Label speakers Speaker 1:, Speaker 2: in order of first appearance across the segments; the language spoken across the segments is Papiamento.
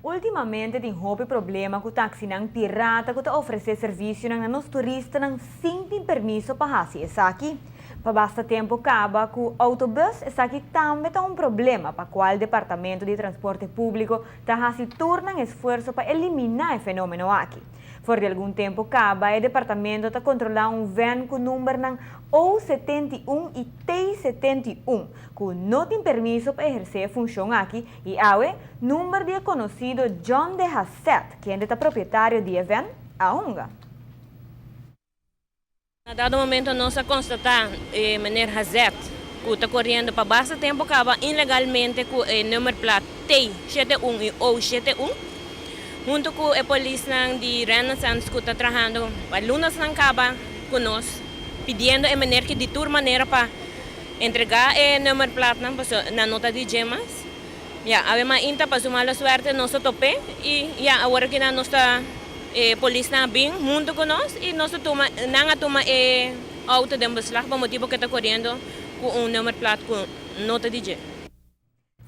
Speaker 1: Ultimamente tin hopi problema ku taksinan pirata ku ta ofresé servisionan na nos turistanan sin tin permiso pa hasi esaki. Pa basta tempu kaba ku autobus esaki tambe ta un problema pa kual Departamento di Transporte Públiko ta hasi tur nan esfuerso pa eliminá e fenómeno aki. For di algun tempu kaba e departamento ta kontrolá un vèn ku numbernan O 71 i T 71 ku no tin permiso pa ehersé e funshon aki i awe number di e konosido John de Hasset, kende ta propietario di e vèn, a hunga.
Speaker 2: Na dado momento nos a constata e meneer Hazet cu ta coriendo pa basta tempo caba ilegalmente cu e nummerplaat T shete un y O shete un. Hunto cu e polisnan di Renaissance cu ta trahando pa lunasnan caba cu nos pidiendo e meneer ki di tur manera pa entrega e nummerplaatnan pasobra nan no ta di dje mas. Ya, awe mainta pa su mala suerte nos a top'é y ya awor aki nan nos ta e polisnan a bin hunto cu nos y nos a tuma nan a tuma e auto den beslag pa motibo cu e ta coriendo cu un nummerplaat cu no ta di dje.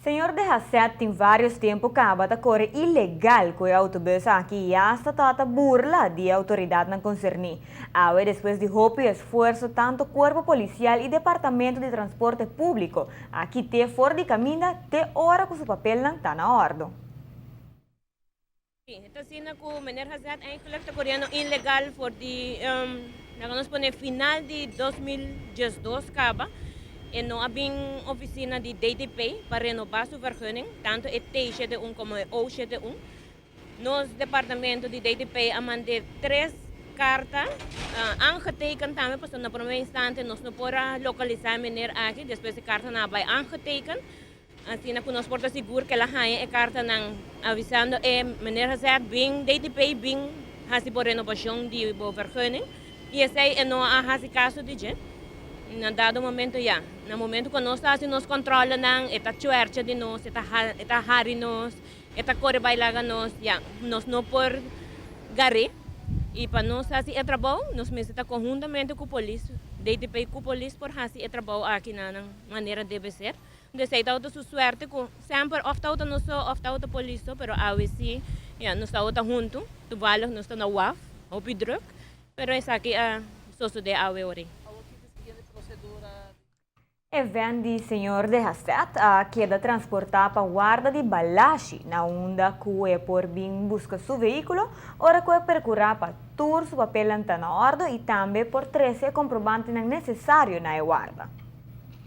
Speaker 1: Señor De Hasset tin varios tempo caba ta core ilegal cu e autobus aki y hasta ta ta burla di e autoridadnan concerni. Awe despues di hopi esfuerso tanto Cuerpo Policial y Departamento di Transporte Publico a kit'é for di caminda te ora cu su papelnan ta na ordo.
Speaker 2: Sí, ta asina cu meneer Hazet eigenlijk ta coriendo ilegal for di, laga nos pone final di 2012 caba. E no a bin oficina di DTP pa renoba su vergunning, tanto e T71 como e O71. Nos departamento di DTP a mand'é tres karta, aangeteken tambe, pasobra na promé instante nos no por a lokalisá e mener aki, despues e kartanan a bai aangeteken, asina ku nos por ta sigur ku el a haña e kartanan avisando e mener Hazet bin DTP bin hasi bo renobashon di bo vergunning i esei e no a hasi kaso di dje. Na dado momento ya, na momento ku nos ta hasi nos kòntròlenan e ta chuèrcha di nos, e ta hari nos. E ta kore bai laga nos, ya, nos no por gar'é. I pa nos hasi e trabou, nos mester ta konhuntamente ku polis, DTP ku polis por hasi e trabou aki na nan manera debe ser. Entonces esei tabata su suerte ku semper òf tabata nos so òf tabata polis so, pero awe si, ya, nos tabata huntu. Toevallig nos ta na waf, hopi druk, pero esaki a sosodé awe ora.
Speaker 1: E vèn di señor De Hasset a keda transportá pa warda di Balashi na unda ku e por bin buska su vehíkulo ora ku e perkurá pa tur su papelnan ta na òrdu i tambe por trese e komprobantenan nesesario na e warda.